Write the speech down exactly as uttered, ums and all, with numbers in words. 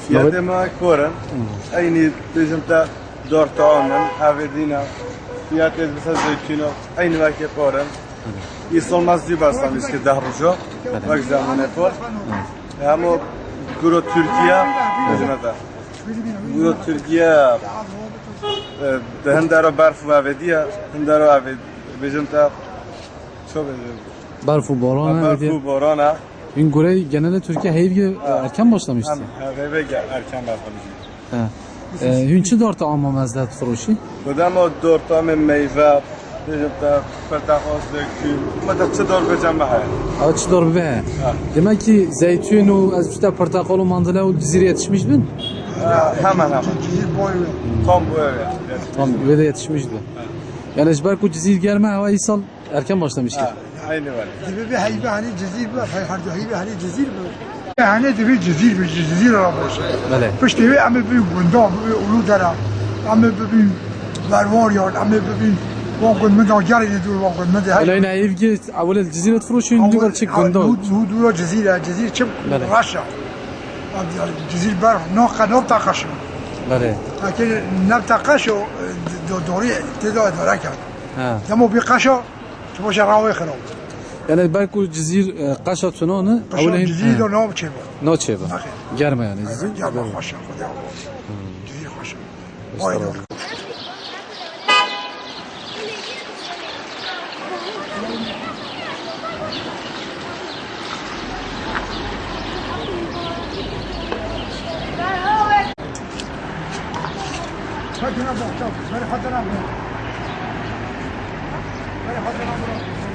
Fiyatê me kor in. Eynî bêjim te dor team in, hevêdî ne. Fiyatê dibise zeytûno, eynî wekî kor in. Îsal me zî başlamiş ki deh rojo. Wek zemanê xwe. Hemo guro Tirkiye, bêjim te. Guro Tirkiye, e, di hindero berf û hevêdî ye, hindero hevêdî, bêjim te, ço bêjim? Berf û boran e, Berf û boran e. Hûn gurê genelê Tirkiye heyvgê erken başlamıştı. Hem, hem heyvgê erken başlamıştı. He. E, hûn çi dor teama mezde difiroşî? Xwedem o dor teamê meyve, bêjim te, pirteqal, zeytûn, me de çi dor bêje me heye. Ew çi dor bibe heye. Ha. Demek ki zeytûn û ez işte pirteqal û mandile û Cizîr yetişmiş bin? Ha, hemen hemen. Tam bu eve. Tam wê de yetişmiş bin. Ha. Yani ji ber ku Cizîr germ e, hewa îsal erken başlamış ki. Ha, aynı var. Dibe bir heybe hani Cizîr bir, her heybe hani Cizîr bir. Hani dibe Cizîr bir, Cizîr ara boş. Bele. Piştî wê em ê bibîn gunda, bibîn Uludere, em ê bibîn Berwaryan, em ê bibîn wan gund min de gerê dûr, wan gund min de her. Öyle yine ev git, awil Cizîr difiroşîn, dû gel çik gunda. Hu dûra Cizîr e, Cizîr çim Bele. Reşa. Cizîr ber no qe no teqeşo. Bele. Eke ne teqeşo, do-, doğru têda dereket. Ha. Demo bir qeşo, Çibaşa rawê xirab. Yani belku Cizîr, e, qeşa tuna ne? Qeşa Cizîr de nav çêba. Nav çêba. Germe yani Cizîr. Germe xweşa, Xwedê Allah. Cizîr xweşa. Vay be. Hadi ne bak, çabuk. Beri hadi ne bak. Beri hadi ne bak.